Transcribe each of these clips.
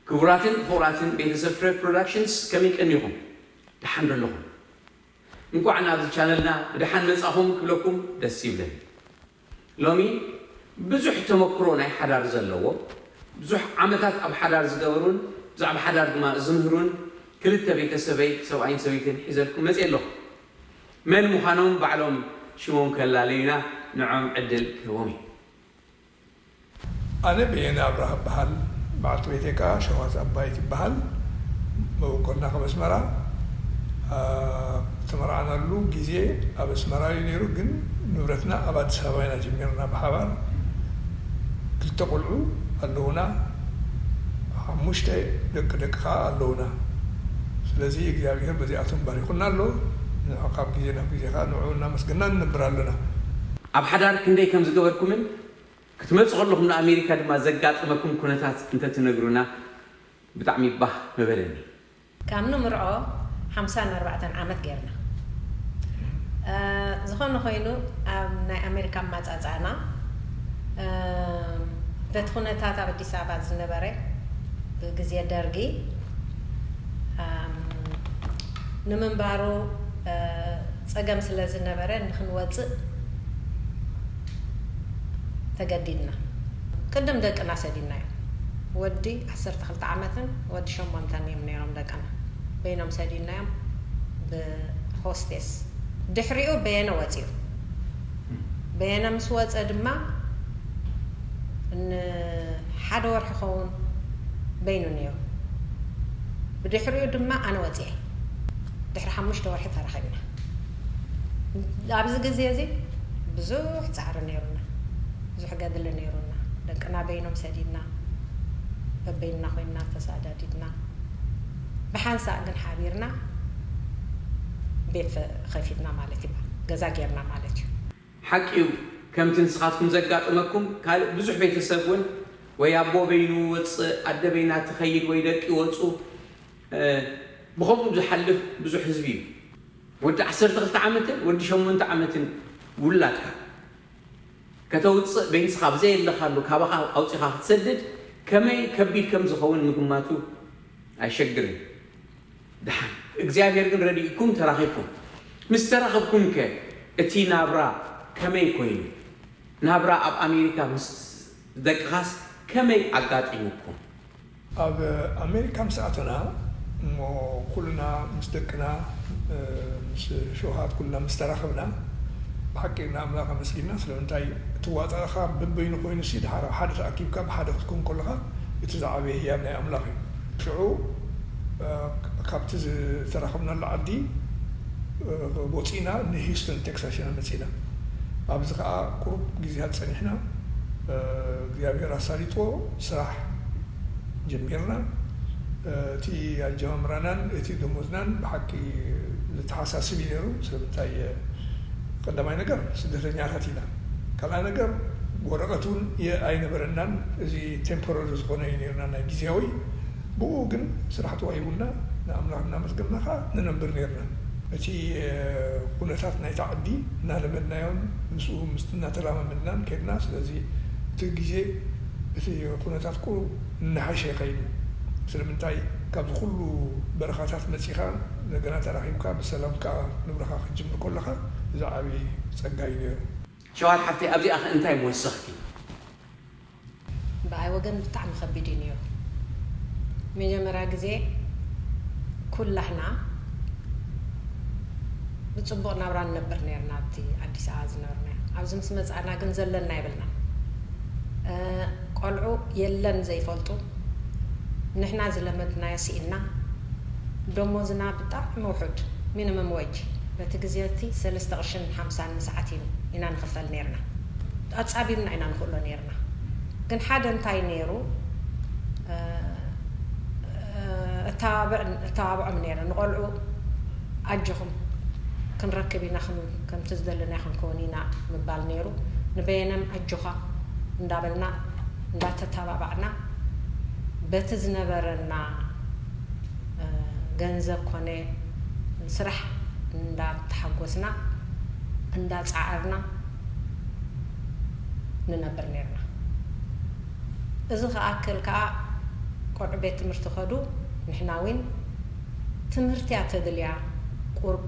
ክቡራትን ፍቑራትን ቤተሰብ ፍረ ፕሮዳክሽንስ፣ ከመይ ቀኒኹም? ደሓን ዶ ኣለኹም? እንኳዕ ናብዚ ቻነልና ብደሓን መጻኹም ክብለኩም ደስ ይብለኒ። ሎሚ ብዙሕ ተመክሮ ናይ ሓዳር ዘለዎ፣ ብዙሕ ዓመታት ኣብ ሓዳር ዝገበሩን ብዛዕባ ሓዳር ድማ ዝምህሩን ክልተ ቤተሰበይ፣ ሰብኣይን ሰበይትን፣ ሒዘልኩም መጽየ ኣለኹ። መን ምዃኖም ባዕሎም ሽሞም ከላለዩና ንዖም ዕድል ክህቦም እዩ። ኣነ በየነ ኣብርሃ እበሃል። በዓልቲ ቤተይ ከኣ ሸዋት ኣባይ ትበሃል። መበቆልና ካብ ኣስመራ። ኣብ ተመርዓናሉ ግዜ ኣብ ኣስመራ እዩ ነይሩ፣ ግን ንብረትና ኣብ ኣዲስ ኣበባ ኢና ጀሚርና ብሓባር። ክልተ ቆልዑ ኣለዉና፣ ሓሙሽተ ደቂ ደቂ ከኣ ኣለዉና። ስለዚ እግዚኣብሔር በዚኣቶም ባሪኹና ኣሎ። ንዑ ካብ ግዜ ናብ ግዜ ከኣ ንዑ እናመስገና ንነብር ኣለና። ኣብ ሓዳር ክንደይ ከም ዝገበርኩምን ክትመጹ ከለኹም ንኣሜሪካ ድማ ዘጋጠመኩም ኩነታት እንተትነግሩና ብጣዕሚ ባህ ምበለኒ። ካብ ንምርዖ ሓምሳን ኣርባዕተን ዓመት ጌርና። እ፣ ዝኾነ ኮይኑ ኣብ ናይ ኣሜሪካ ኣማጻጽኣና፣ እ፣ በቲ ኩነታት ኣብ ኣዲስ ኣበባ ዝነበረ ብግዜ ደርጊ፣ እ፣ ንምንባሩ፣ እ፣ ጸገም ስለ ዝነበረ ንኽንወጽእ ተገዲድና። ቅድም ደቅና ሰዲድናዮም። ወዲ ዓሰርተ ክልተ ዓመትን ወዲ ሸሞንተን እዮም ነይሮም ደቅና። በይኖም ሰዲድናዮም ብሆስቴስ። ድሕሪኡ በየነ ወጺኡ። በየነ ምስ ወጸ ድማ ንሓደ ወርሒ ኸውን በይኑ ነይሩ። ብድሕሪኡ ድማ ኣነ ወጺኤ። ድሕሪ ሓሙሽተ ወርሒ ተራኺብና። ኣብዚ ግዜ እዚ ብዙሕ ጻዕሪ ነይሩና፣ ብዙሕ ገድሊ ነይሩና። ደቅና በይኖም ሰዲድና፣ በበይንና ኮይንና ተሳዳዲድና፣ ብሓንሳእ ግን ሓቢርና ቤት ከፊትና ማለት እዩ፣ ገዛ ጌርና ማለት እዩ። ሓቂ እዩ፣ ከምቲ ንስኻትኩም ዘጋጠመኩም ካልእ ብዙሕ ቤተሰብ እውን ወይ ኣቦ በይኑ ወፅእ፣ ኣደ በይና ትኸይድ ወይ ደቂ ይወፁ፣ እ፣ ብኸምኡ ዝሓልፍ ብዙሕ ህዝቢ እዩ። ወዲ ዓሰርተ ክልተ ዓመትን ወዲ ሸሞንተ ዓመትን ውላድካ ከተውፅእ በይንስኻ ብዘየለኻሉ ካባኻ ኣውፂኻ ክትሰድድ ከመይ ከቢድ ከም ዝኸውን ምግማቱ ኣይሸግርን። ደሓን እግዚኣብሔር ግን ረዲእኩም ተራኺብኩም። ምስ ተራኸብኩም ከ እቲ ናብራ ከመይ ኮይኑ? ናብራ ኣብ ኣሜሪካ ምስ ደቅኻስ ከመይ ኣጋጢሙኩም? ኣብ ኣሜሪካ ምስ ኣተና እሞ ኩልና ምስ ደቅና፣ እ፣ ምስ ሸውሃት ኩልና ምስ ተራኸብና ብሓቂ ንኣምላኽ ኣመስጊና። ስለምንታይ እቲ ዋጣኻ በበይኑ ኮይኑ ሲ ድሓር ኣብ ሓደ ተኣኪብካ ብሓደ ክትከውን ከለኻ እቲ ዝዓበየ ህያብ ናይ ኣምላኽ እዩ። ሽዑ፣ እ፣ ካብቲ ዝተራኸብናሉ ዓዲ፣ እ፣ ወፂእና ንሂውስተን ቴክሳስ ኢና መፂእና። ኣብዚ ከዓ ቁሩብ ግዜያት ፀኒሕና፣ እ፣ እግዚኣብሔር ኣሳሊጥዎ ስራሕ ጀሚርና። እ፣ እቲ ኣጀማምራናን እቲ ደሞዝናን ብሓቂ ዘተሓሳስብ እዩ ነይሩ። ስለምንታይ፣ እ፣ ቀዳማይ ነገር ስደተኛታት ኢና። ካልኣይ ነገር ወረቐት እውን የ-፣ ኣይነበረናን። እዚ ቴምፖረሪ ዝኾነ እዩ ነይርና፣ ናይ ግዜያዊ። ብኡ ግን ስራሕ ተዋሂቡና ንኣምላኽ እናመስገንና ከዓ ንነብር ነይርና። እቲ፣ እ፣ ኩነታት ናይታ ዓዲ እናለመድናዮን ምስኡ ምስ እናተላማመድናን ከድና። ስለዚ እቲ ግዜ እቲ ኩነታት ቁሩብ እናሓሸ ከይዱ። ስለምንታይ ካብዚ ኩሉ በረኻታት መጺኻ እንደገና ተራኺብካ ብሰላም ከዓ ንብረኻ ክትጅምር ከለኻ እዚ ዓብዪ ጸጋ እዩ ነይሩ። ሸዋት ሓፍተይ ኣብዚኣ ከ እንታይ ምወሰኽኪ? ብኣይ ወገን ብጣዕሚ ከቢድ እዩ ነይሩ። መጀመርያ ግዜ ኩላህና ብፅቡቕ ናብራ ንነብር ነርና ኣብቲ ኣዲስ ኣበባ ዝነበርናዮ። ኣብዚ ምስ መፃእና ግን ዘለና የብልናን። እ፣ ቆልዑ የለን ዘይፈልጡ፣ ንሕና ዝለመድናዮ ስኢንና፣ ደሞዝና ብጣዕሚ ውሑድ፣ ሚኒመም ዌጅ፣ በቲ ግዜ እቲ ሰለስተ ቅርሽን ሓምሳን ንሰዓት ኢና ንኽፈል ነርና። ኣጻቢብና ኢና ንኽእሎ ነርና። ግን ሓደ እንታይ ነይሩ፣ እ፣ እ፣ እተባብዕ-፣ እተባብዖም ነይረ። ንቖልዑ ኣጆኹም ክንረክብ ኢና፣ ከም-፣ ከምቲ ዝደለናዮ ክንከውን ኢና ምባል ነይሩ። ንበየነም ኣጆኻ እንዳበልና፣ እንዳተተባባዕና፣ በቲ ዝነበረና፣ እ፣ ገንዘብ ኮነ ስራሕ እንዳተሓጎስና እንዳጻዓርና ንነብር ነርና። እዚ ክኣክል ከዓ ቆልዑ ቤት ትምህርቲ ከዱ፣ ንሕና እውን ትምህርቲ እያ ተድልያ፣ ቁርብ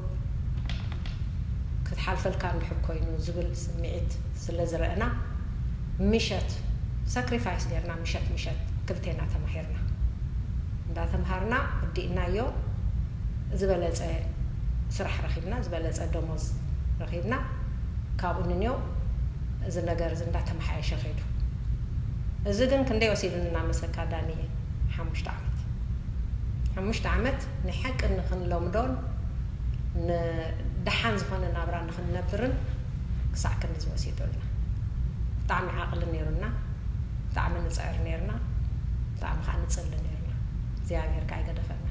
ክትሓልፈልካ እንድሕር ኮይኑ ዝብል ስምዒት ስለ ዝረእና፣ ምሸት ሳክሪፋይስ ጌርና፣ ምሸት ምሸት ክልቴና ተማሂርና። እንዳተምሃርና እዲእናዮ፣ ዝበለጸ ስራሕ ረኺብና፣ ዝበለጸ ደሞዝ ረኺብና፣ ካብኡ ንንዮ እዚ ነገር እዚ እንዳተመሓየሸ ከይዱ። እዚ ግን ክንደይ ወሲዱና መሰካ ዳኒ? ሓሙሽተ ዓመት። ሓሙሽተ ዓመት ናይ ሓቂ ንኽንለምዶን ንደሓን ዝኾነ ናብራ ንኽንነብርን ክሳዕ ክንድዚ ወሲዱልና። ብጣዕሚ ዓቕሊ ነይሩና፣ ብጣዕሚ ንጽዕር ነይርና፣ ብጣዕሚ ከዓ ንጽሊ ነይርና። እግዚኣብሔር ከዓ ኣይገደፈና።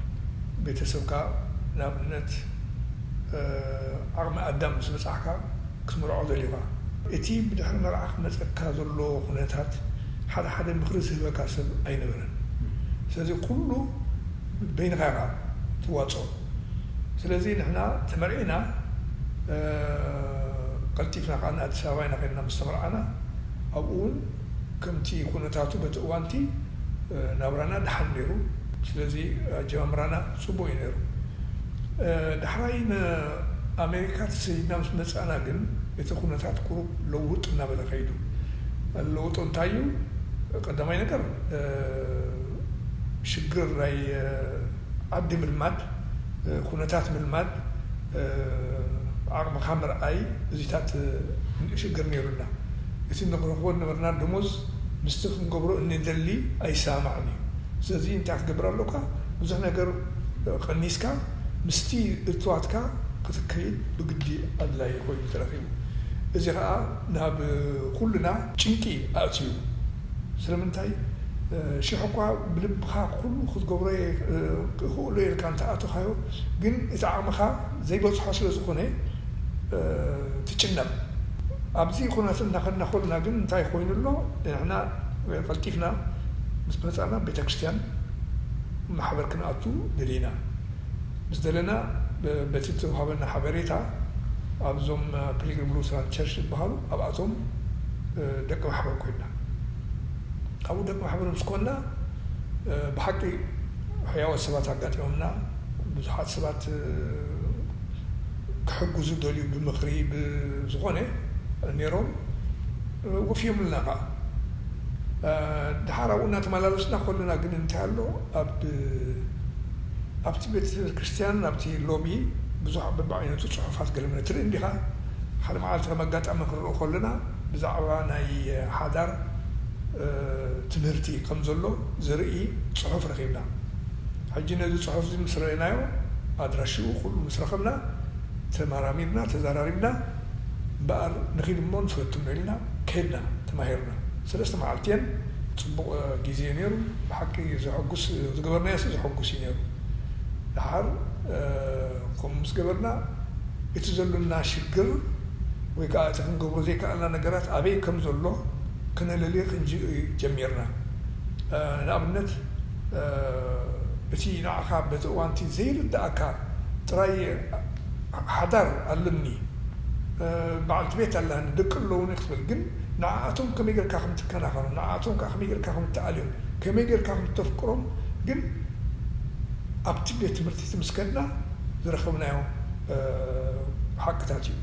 ቤተሰብካ ንኣብነት፣ እ፣ ዓቕሚ ኣዳም ምስ በጻሕካ ክትምርዖ ደሊኻ። እቲ ብድሕሪ መርዓ ክመጸካ ዘሎ ኩነታት ሓደ ሓደ ምኽሪ ዝህበካ ሰብ ኣይነበረን። ስለዚ ኩሉ በይንኻ ኢኻ ትዋጾ። ስለዚ ንሕና ተመርዒና፣ እ፣ ቀልጢፍና ከዓ ንኣዲስ ኣበባ ኢና ከድና ምስ ተመርዓና። ኣብኡ እውን ከምቲ ኩነታቱ በቲ እዋንቲ፣ እ፣ ናብራና ደሓን ነይሩ። ስለዚ ኣጀማምራና ጽቡቕ እዩ ነይሩ። እ፣ ዳሕራይ ንኣሜሪካ ተሰዲድና ምስ መጻእና ግን እቲ ኩነታት ቁሩብ ለውጥ እናበለ ከይዱ። ለውጡ እንታይ እዩ? ቀዳማይ ነገር፣ እ፣ ሽግር ናይ፣ እ፣ ዓዲ ምልማድ፣ እ፣ ኩነታት ምልማድ፣ እ፣ ዓቕምኻ ምርኣይ፣ እዚታት፣ እ፣ ሽግር ነይሩና። እቲ ንረኽቦ ዝነበርና ደሞዝ ምስቲ ክንገብሮ እንደሊ ኣይሰማማዕን እዩ። ስለዚ እንታይ ክትገብር ኣለካ? ብዙሕ ነገር ቀኒስካ ምስቲ እትዋትካ ክትከይድ ብግዲ ኣድላዪ ኮይኑ ተረኺቡ። እዚ ኸኣ ናብ ኩልና ጭንቂ ኣእትዩ። ስለምንታይ? ሽሕ እኳ ብልብኻ ኩሉ ክትገብሮ እየ፣ ክኽእሎ እየ ኢልካ እንተኣተኻዮ፣ ግን እቲ ዓቕምኻ ዘይበጽሖ ስለ ዝኾነ፣ ትጭነቕ። ኣብዚ ኩነት እናኸድና ከለና ግን እንታይ ኮይኑ ኣሎ? ንሕና ቀልጢፍና ምስ መጻና ቤተክርስትያን ማሕበር ክንኣቱ ደሊና። ምስ ደለና፣ ብ-፣ በቲ እተዋህበና ሓበሬታ ኣብዞም ፒልግሪም ሉተራን ቸርች ዝበሃሉ ኣብኣቶም ደቂ ማሕበር ኮይንና። ኣብኡ ደቂ ማሕበር ምስ ኮንና፣ ብሓቂ ሕያዋት ሰባት ኣጋጢሞምና። ብዙሓት ሰባት ክሕግዙ ደልዩ ብምኽሪ ብዝኾነ ነይሮም፣ ወፍዮምልና ኸዓ። ድሓር ኣብኡ እናተመላለስና ከለና ግን እንታይ ኣሎ፣ ኣብ፣ ኣብቲ ቤተ ክርስቲያን፣ ኣብቲ ሎቢ ብዙሕ በብዓይነቱ ጽሑፋት ገለ መለ ትርኢ እንዲኻ። ሓደ መዓልቲ ከም ኣጋጣሚ ክንርኢ ከለና ብዛዕባ ናይ ሓዳር፣ እ፣ ትምህርቲ ከም ዘሎ ዘርኢ ጽሑፍ ረኺብና። ሕጂ ነዚ ጽሑፍ እዚ ምስ ረኣናዮ፣ ኣድራሽኡ ኩሉ ምስ ረኸብና፣ ተመራሚርና፣ ተዘራሪብና፣ እምበኣር ንኺድ እሞ ንፈትኖ ኢልና ከድና፣ ተማሂርና። ሰለስተ መዓልቲ እየን፣ ጽቡቕ፣ እ፣ ግዜ ነይሩ። ብሓቂ ዘሐጉስ፣ ዝገበርናዮስ ዘሐጉስ እዩ ነይሩ። ደሓር፣ እ፣ ከምኡ ምስ ገበርና፣ እቲ ዘሎና ሽግር ወይ ከኣ እቲ ክንገብሮ ዘይከኣልና ነገራት ኣበይ ከም ዘሎ ክነለልዮ ክንጅ-፣ ጀሚርና። እ፣ ንኣብነት፣ እ፣ እቲ ንዓኻ በቲ እዋንቲ ዘይርድኣካ ጥራይ ሓዳር ኣለኒ፣ እ፣ በዓልቲ ቤት ኣለኒ፣ ደቂ ኣለዉኒ ክትብል፣ ግን ንዓኣቶም ከመይ ጌርካ ከም ትከናኸኖም፣ ንዓኣቶም ከኣ ከመይ ጌርካ ከም ትኣልዮም፣ ከመይ ጌርካ ከም ተፍቅሮም ግን ኣብቲ ቤት ትምህርቲ እቲ ምስ ከድና ዝረኸብናዮ፣ እ፣ ሓቅታት እዩ።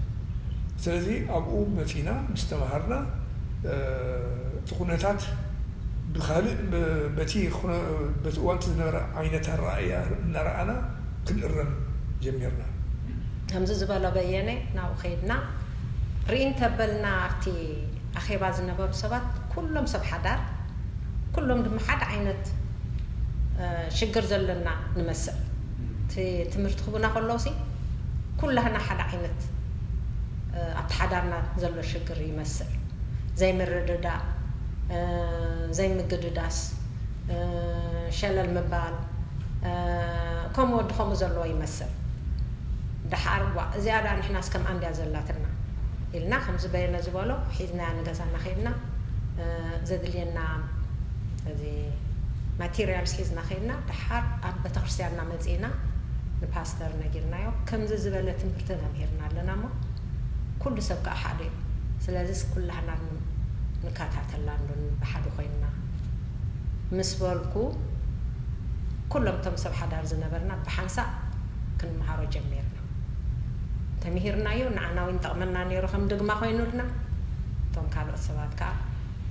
ስለዚ ኣብኡ መጺና ምስ ተማሃርና፣ እ፣ እቲ ኩነታት ብኻልእ፣ ብ-፣ በቲ ኩነ-፣ በቲ እዋንቲ ዝነበረ ዓይነት ኣረኣእያ እናረኣና ክንእረም ጀሚርና። ከምዚ ዝበሎ በየነ ናብኡ ከይድና ርኢ እንተበልና ኣብቲ ኣኼባ ዝነበሩ ሰባት ኩሎም ሰብ ሓዳር፣ ኩሎም ድማ ሓደ ዓይነት፣ እ፣ ሽግር ዘለና ንመስል። እቲ ትምህርቲ ክቡና ከለውሲ ኩላህና ሓደ ዓይነት፣ እ፣ ኣብቲ ሓዳርና ዘሎ ሽግር ይመስል። ዘይምርድዳእ፣ እ፣ ዘይምግድዳስ፣ እ፣ ሸለል ምባል፣ እ፣ ከምኡ ወዲ ከምኡ ዘለዎ ይመስል። ደሓር ዋ፣ እዚኣ ደኣ ንሕናስ ከምኣ እንድያ ዘላትና ኢልና፣ ከምዚ በየነ ዝበሎ ሒዝናያ ንገዛና ከይድና፣ እ፣ ዘድልየና እዚ ማቴሪያልስ ሒዝና ከይድና፣ ደሓር ኣብ ቤተክርስትያንና መጺእና፣ ንፓስተር ነጊርናዮ። ከምዚ ዝበለ ትምህርቲ ኣምሂርና ኣለና እሞ ኩሉ ሰብ ከዓ ሓደ እዩ። ስለዚስ ኩላህና ን- ንከታተላ እንዶ ብሓደ ኮይንና ምስ በልኩ ኩሎም እቶም ሰብ ሓዳር ዝነበርና ብሓንሳእ ክንመሃሮ ጀሚርና። ተምሂርናዮ፣ ንዓና እውን ጠቕመና ነይሩ፣ ከም ድግማ ኮይኑልና። እቶም ካልኦት ሰባት ከዓ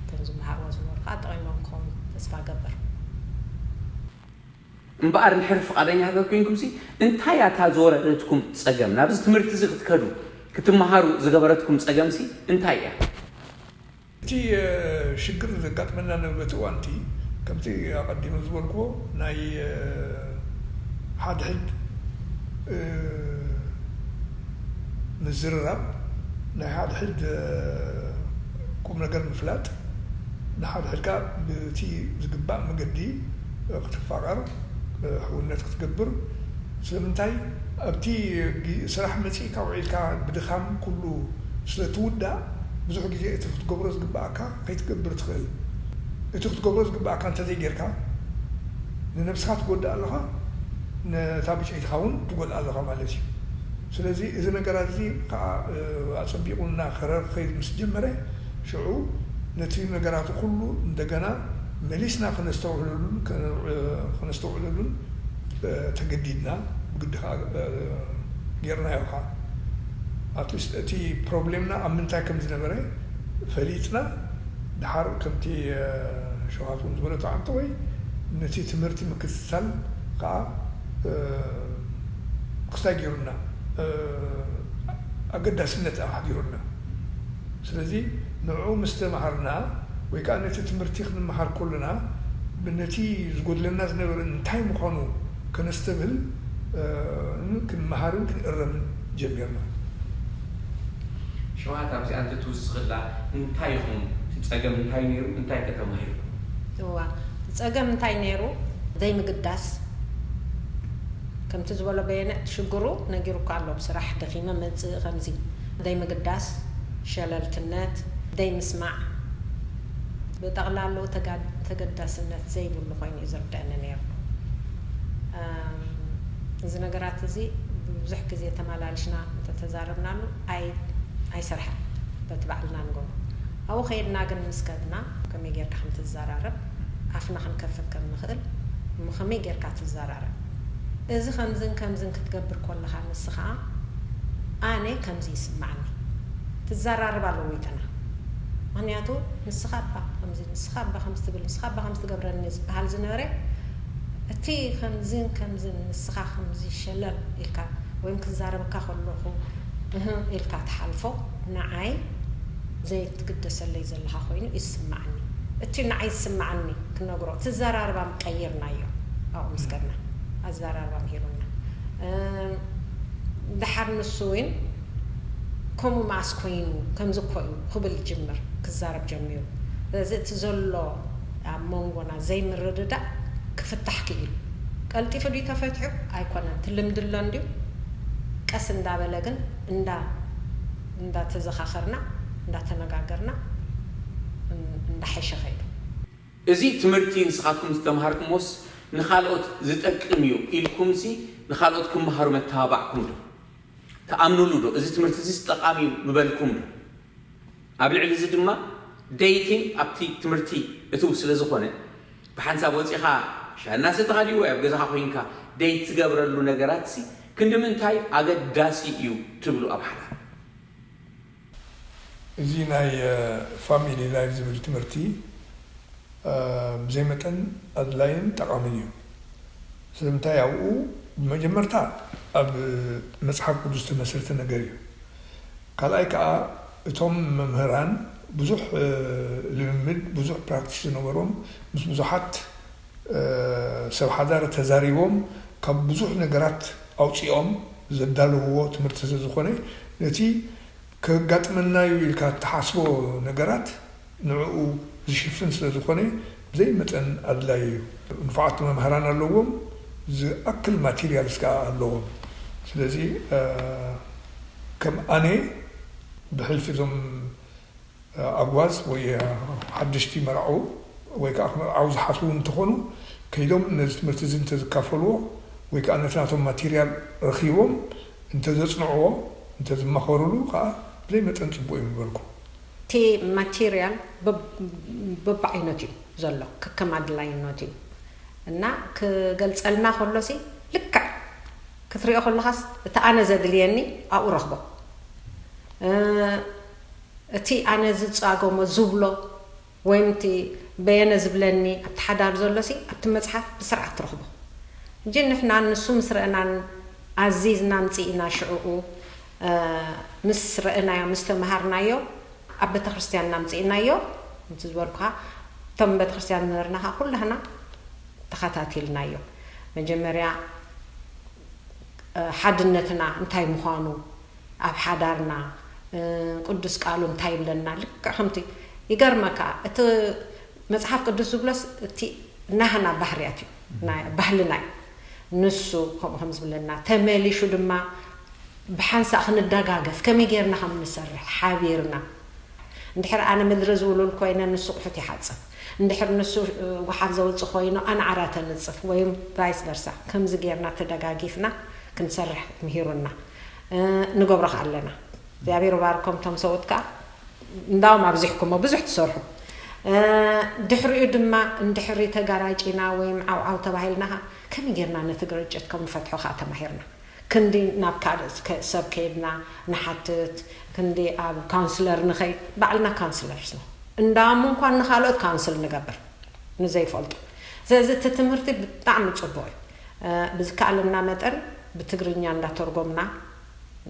እቶም ዝመሃርዎ ዝነበሩ ከዓ ጠቒሞም ክኸውን ተስፋ ገብር። እምበኣር ንሕር ፍቓደኛ ሃገር ኮይንኩምሲ እንታይ እያ እታ ዝወረደትኩም ጸገም? ናብዚ ትምህርቲ እዚ ክትከዱ ክትመሃሩ ዝገበረትኩም ጸገምሲ እንታይ እያ? እቲ ሽግር ዘጋጥመና ነበረ በቲ እዋንቲ ከምቲ ኣቐዲመ ዝበልክዎ ናይ ሓድሕድ ምዝርራብ፣ ናይ ሓድሕድ ቁም ነገር ምፍላጥ፣ ንሓድሕድካ ብቲ ዝግባእ መገዲ ክትፋቐር፣ ሕውነት ክትገብር። ስለምንታይ ኣብቲ ስራሕ መፂእካ ውዒልካ ብድኻም ኩሉ ስለትውዳእ ብዙሕ ግዜ እቲ ክትገብሮ ዝግባኣካ ከይትገብር ትኽእል። እቲ ክትገብሮ ዝግባኣካ እንተዘይጌርካ ንነብስኻ ትጎድእ ኣለኻ፣ ነታ ብጨይትኻ እውን ትጎድእ ኣለኻ ማለት እዩ። ስለዚ እዚ ነገራት እዚ ከዓ ኣፀቢቑና ከረር ክኸይድ ምስ ጀመረ ሽዑ ነቲ ነገራት ኩሉ እንደገና መሊስና ከነስተውዕለሉን ከነስተውዕለሉን ተገዲድና ብግዲ ከዓ ጌርናዮ ከዓ ኣትሊስት እቲ ፕሮብሌምና ኣብ ምንታይ ከም ዝነበረ ፈሊጥና ድሓር ከምቲ ሸዋት እውን ዝበለቶ ዓንተ ወይ ነቲ ትምህርቲ ምክትታል ከዓ ክስታይ ገይሩና ኣገዳስነት ኣሕዲሩና። ስለዚ ንዕኡ ምስ ተምሃርና ወይ ከዓ ነቲ ትምህርቲ ክንመሃር ከለና ነቲ ዝጎድለና ዝነበረ እንታይ ምዃኑ ከነስተብህል ክንመሃርን ክንእረምን ጀሚርና። ሸውሃት ኣብዚኣ እንተትውስኽላ እንታይ ኢኹም እቲ ፀገም እንታይ ነይሩ እንታይ ከተማሂሩ? እዋ እቲ ፀገም እንታይ ነይሩ? ዘይምግዳስ። ከምቲ ዝበሎ በየነ ሽግሩ ነጊሩካ ኣሎ። ብስራሕ ደኺመ መፅእ ከምዚ ዘይምግዳስ፣ ሸለልትነት፣ ዘይምስማዕ፣ ብጠቕላላኡ ተጋ- ተገዳስነት ዘይብሉ ኮይኑ እዩ ዝርደአኒ ነይሩ። እዚ ነገራት እዚ ብዙሕ ግዜ ተመላሊስና እንተተዛረብናሉ ኣይ ኣይሰርሐን። በቲ ባዕልና ንገብሮ ኣብኡ ከይድና ግን ምስ ከድና ከመይ ጌርካ ከም ትዘራረብ ኣፍና ክንከፍት ከም ንኽእል እሞ ከመይ ጌርካ ትዘራረብ እዚ ከምዝን ከምዝን ክትገብር ከለኻ ንስኻ ኣነ ከምዚ ይስማዓኒ ትዘራረብ ኣለዎ ይጠና ምክንያቱ ንስኻ እባ ከምዚ ንስኻ እባ ከምዚ ትብል ንስኻ እባ ከምዚ ትገብረኒ ዝበሃል ዝነበረ እቲ ከምዝን ከምዝን ንስኻ ከምዚ ሸለል ኢልካ ወይም ክዛረበካ ከለኹ እህ ኢልካ ትሓልፎ ንዓይ ዘይትግደሰለይ ዘለኻ ኮይኑ ይስማዓኒ እቲ ንዓይ ዝስማዓኒ ክነግሮ እቲ ዘራርባም ቀይርናዮ ኣብኡ ምስ ከድና ኣዘራርባም ሂሩና ድሓር ንሱ እውን ከምኡ መኣስ ኮይኑ ከምዚ እኮ እዩ ክብል ይጅምር ክዛረብ ጀሚሩ ስለዚ እቲ ዘሎ ኣብ መንጎና ዘይምርድዳእ ክፍታሕ ክኢሉ ቀልጢፉ ድዩ ተፈትሑ ኣይኮነን እቲ ልምዲ ኣሎ እንድዩ ቀስ እንዳበለ ግን እንዳ እንዳተዘኻኸርና እንዳተነጋገርና እንዳሐሸ ከይዱ እዚ ትምህርቲ ንስኻትኩም ዝተምሃርኩምዎስ ንኻልኦት ዝጠቅም እዩ ኢልኩምሲ ንኻልኦት ክመሃሩ መተባባዕኩም ዶ? ትኣምኑሉ ዶ? እዚ ትምህርቲ እዚስ ጠቓሚ እዩ ምበልኩም ዶ? ኣብ ልዕሊ እዚ ድማ ደይቲን ኣብቲ ትምህርቲ እትው ስለ ዝኾነ ብሓንሳብ ወፂኻ ሻሂ እናሰተኻ ድዩ ወይ ኣብ ገዛኻ ኮይንካ ደይት ትገብረሉ ነገራትሲ ክንዲ ምንታይ ኣገዳሲ እዩ ትብሉ ኣብ ሓዳር? እዚ ናይ ፋሚሊ ላይፍ ዝብል ትምህርቲ ብዘይ መጠን ኣድላይን ጠቓምን እዩ። ስለምንታይ ኣብኡ ብመጀመርታ ኣብ መፅሓፍ ቅዱስ ዝተመስረተ ነገር እዩ። ካልኣይ ከዓ እቶም መምህራን ብዙሕ ልምምድ ብዙሕ ፕራክቲስ ዝነበሮም ምስ ብዙሓት ሰብ ሓዳር ተዛሪቦም ካብ ብዙሕ ነገራት ኣውፂኦም ዘዳለውዎ ትምህርቲ ስለዝኾነ ነቲ ከጋጥመና እዩ ኢልካ እትሓስቦ ነገራት ንዕኡ ዝሽፍን ስለዝኾነ ብዘይ መጠን ኣድላዪ እዩ። ንፉዓት መምሃራን ኣለዎም፣ ዝኣክል ማቴርያልስ ከዓ ኣለዎም። ስለዚ ከም ኣነ ብሕልፊ እዞም ኣጓዝ ወይ ሓደሽቲ መርዓው ወይ ከዓ ክምርዓው ዝሓስቡ እንተኾኑ ከይዶም ነዚ ትምህርቲ እዚ እንተዝካፈልዎ ወይ ከዓ ነቲ ናቶም ማቴርያል ረኺቦም እንተዘፅንዕዎ፣ እንተዝማኸሩሉ ከዓ ብዘይ መጠን ፅቡቕ እዩ ምበልኩ። እቲ ማቴርያል በብዓይነቱ እዩ ዘሎ፣ ከከም ኣድላይነቱ እዩ። እና ክገልፀልና ከሎሲ ልክዕ ክትሪኦ ከለኻስ እቲ ኣነ ዘድልየኒ ኣብኡ ረኽቦ። እቲ ኣነ ዝፃገሞ ዝብሎ ወይም እቲ በየነ ዝብለኒ ኣብቲ ሓዳር ዘሎሲ ኣብቲ መፅሓፍ ብስርዓት ትረኽቦ። እንጂ ንሕና ንሱ ምስ ረእናን ኣዚዝና ኣምፂእና ሽዕኡ ምስ ረእናዮ ምስ ተምሃርናዮ ኣብ ቤተክርስትያንና ኣምፂእናዮ። እቲ ዝበልኩኻ እቶም ቤተክርስትያን ዝነበርና ከዓ ኩላህና ተኸታቲልናዮ። መጀመርያ ሓድነትና እንታይ ምዃኑ ኣብ ሓዳርና ቅዱስ ቃሉ እንታይ ይብለና ልክዕ ከምቲ ይገርመካ እቲ መፅሓፍ ቅዱስ ዝብሎስ እቲ ናህና ባህርያት እዩ ባህልና እዩ። ንሱ ከምኡ ከም ዝብለና ተመሊሹ ድማ ብሓንሳእ ክንደጋገፍ ከመይ ጌርና ከም ንሰርሕ ሓቢርና እንድሕር ኣነ ምድሪ ዝውሉል ኮይነ ንሱ ቁሑት ይሓፅብ እንድሕር ንሱ ጉሓፍ ዘውፅእ ኮይኑ ኣነ ዓራት ኣንፅፍ ወይም ቫይስ ቨርሳ ከምዚ ጌርና ተደጋጊፍና ክንሰርሕ ምሂሩና ንገብሮ ከ ኣለና። እግዚኣብሔር ባርኮም ቶም ሰብኡት ከዓ እንዳውም ኣብዚሕኩሞ ብዙሕ ትሰርሑ። ድሕሪኡ ድማ እንድሕሪ ተጋራጪና ወይም ዓውዓው ተባሂልና ከ ከመይ ጌርና ነቲ ግርጭት ከም ንፈትሖ ከዓ ተማሂርና። ክንዲ ናብ ካልእ ሰብ ከይድና ንሓትት፣ ክንዲ ኣብ ካውንስለር ንኸይድ፣ ባዕልና ካውንስለርስ ነው። እንዳውም እንኳን ንኻልኦት ካውንስል ንገብር ንዘይፈልጡ። ስለዚ እቲ ትምህርቲ ብጣዕሚ ፅቡቅ እዩ። ብዝከኣለና መጠን ብትግርኛ እንዳተርጎምና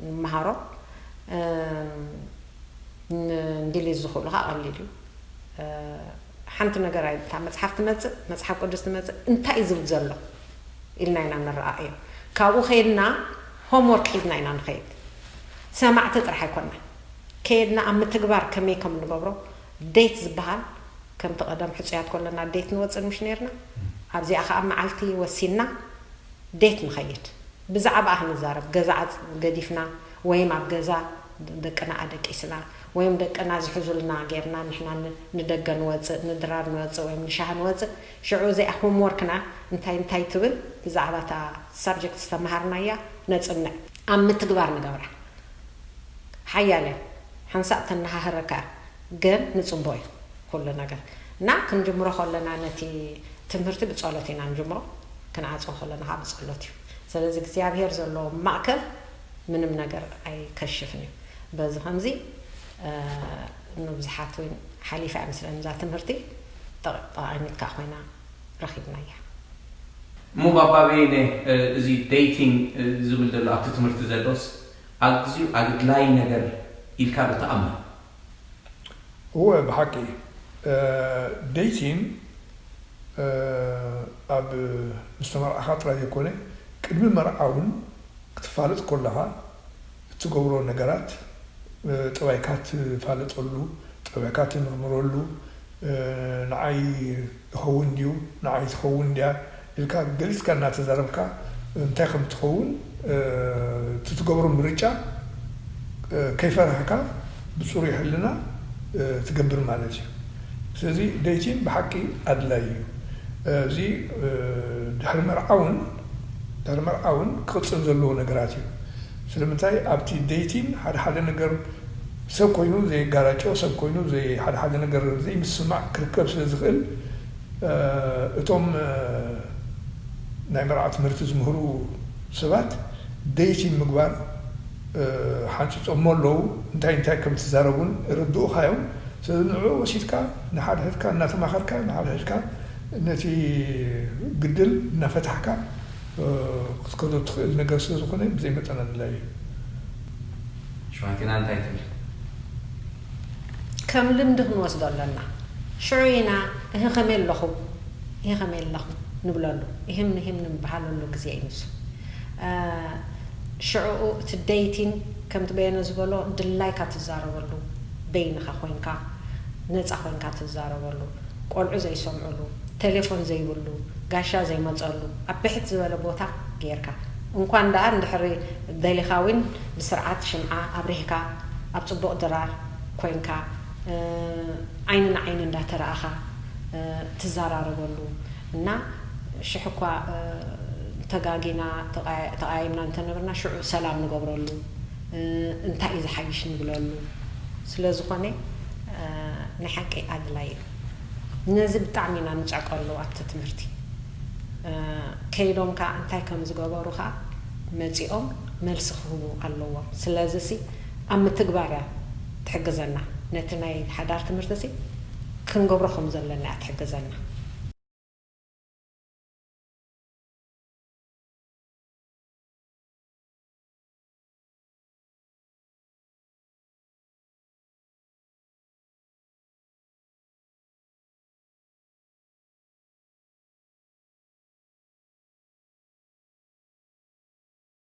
ንመሃሮ። እንግሊዝ ዝኽእሉ ከዓ ቀሊል እዩ። ሓንቲ ነገር ኣይታ መፅሓፍ ትመፅእ መፅሓፍ ቅዱስ ትመፅእ እንታይ እዩ ዝብል ዘሎ ኢልና ኢና ንረኣእዮ። ካብኡ ከይድና ሆምወርክ ሒዝና ኢና ንኸይድ። ሰማዕቲ ጥራሕ ኣይኮና ከይድና ኣብ ምትግባር ከመይ ከም ንገብሮ ዴት ዝበሃል ከምቲ ቀደም ሕፁያት ከለና ዴት ንወፅእ ምሽ ነርና። ኣብዚኣ ከዓ መዓልቲ ወሲንና ዴት ንኸይድ ብዛዕባኣ ክንዛረብ ገዛ ገዲፍና ወይም ኣብ ገዛ ደቅና ኣደቂስና ወይም ደቅና ዝሕዙልና ጌርና ንሕና ንደገ ንወፅእ ንድራር ንወፅእ ወይም ንሻሂ ንወፅእ ሽዑ እዚኣ ሆምወርክና እንታይ እንታይ ትብል ብዛዕባ እታ ሳብጀክት ዝተምሃርናያ ነፅንዕ ኣብ ምትግባር ንገብራ ሓያል እያ ሓንሳእ ተነሃህረካ ግን ንፅቦ እዩ ኩሉ ነገር እና ክንጅምሮ ከለና ነቲ ትምህርቲ ብፀሎት ኢና ንጅምሮ ክንዓፅዎ ከለና ከዓ ብፀሎት እዩ ስለዚ እግዚኣብሔር ዘለዎ ማእከል ምንም ነገር ኣይከሽፍን እዩ በዚ ከምዚ ንብዙሓት እውን ሓሊፋ እያ መስለኒ እዛ ትምህርቲ ጠቃሚት ከዓ ኮይና ረኺብናያ እሞ ባባበየነ እዚ ዴይቲንግ ዝብል ዘሎ ኣብቲ ትምህርቲ ዘሎስ ኣዝዩ ኣግድላይ ነገር ኢልካ ዶ ትኣምን? እወ ብሓቂ ዴይቲንግ ኣብ ምስ ተመርዓኻ ጥራይ ዘይኮነ ቅድሚ መርዓ እውን ክትፋለጥ ከለኻ እትገብሮ ነገራት ጠባይካ ትፋለጠሉ፣ ጠባይካ ትምርምረሉ፣ ንዓይ ይኸውን ድዩ ንዓይ ትኸውን ድያ ኢልካ ገሊፅካ እናተዛረብካ እንታይ ከም ትኸውን እቲ ትገብሮ ምርጫ ከይፈራህካ ብፅሩይ ሕልና ትገብር ማለት እዩ። ስለዚ ዴቲንግ ብሓቂ ኣድላይ እዩ። እዚ ድሕሪ መርዓ እውን ድሕሪ መርዓ እውን ክቕፅል ዘለዎ ነገራት እዩ። ስለምንታይ ኣብቲ ዴቲንግ ሓደ ሓደ ነገር ሰብ ኮይኑ ዘየጋራጮ ሰብ ኮይኑ ሓደ ሓደ ነገር ዘይምስማዕ ክርከብ ስለ ዝኽእል እቶም ናይ መርዓ ትምህርቲ ዝምህሩ ሰባት ዴቲንግ ምግባር ሓንፅፆሞ ኣለዉ እንታይ እንታይ ከም ትዛረቡን ረድኡኻ እዮም ስለዚ ንዕኡ ወሲድካ ንሓድሕድካ እናተማኸርካ ንሓድሕድካ ነቲ ግድል እናፈታሕካ ክትከዶ ትኽእል ነገር ስለ ዝኾነ ብዘይ መጠን ኣድላይ እዩ። ሽማኪና እንታይ ትብል? ከም ልምዲ ክንወስዶ ኣለና። ሽዑ ኢና እህ ከመይ ኣለኹም እህ ከመይ ኣለኹም ንብለሉ። እህም ንህም ንበሃለሉ ግዜ እዩ ንሱ። ሽዕኡ እቲ ዴይቲንግ ከምቲ በየነ ዝበሎ ድላይካ ትዛረበሉ በይንኻ ኮይንካ ነፃ ኮይንካ ትዛረበሉ ቆልዑ ዘይሰምዕሉ ቴሌፎን ዘይብሉ ጋሻ ዘይመፀሉ ኣብ ብሕት ዝበለ ቦታ ገይርካ እንኳን ደኣ እንድሕሪ ደሊኻ እውን ብስርዓት ሽምዓ ኣብሪህካ ኣብ ፅቡቕ ድራር ኮይንካ ዓይኒ ንዓይኒ እንዳተረኣኻ ትዘራረበሉ እና ሽሕ እኳ ተጋጊና ተቐያይምና እንተነበርና ሽዑ ሰላም ንገብረሉ እንታይ እዩ ዝሓይሽ ንብለሉ። ስለዝኾነ ናይ ሓቂ ኣድላይ እዩ። ነዚ ብጣዕሚ ኢና ንፅዕቀሉ ኣብቲ ትምህርቲ። ከይዶም ከዓ እንታይ ከም ዝገበሩ ከዓ መፂኦም መልሲ ክህቡ ኣለዎም። ስለዚ ሲ ኣብ ምትግባር እያ ትሕግዘና። ነቲ ናይ ሓዳር ትምህርቲ ሲ ክንገብሮ ከም ዘለና እያ ትሕግዘና።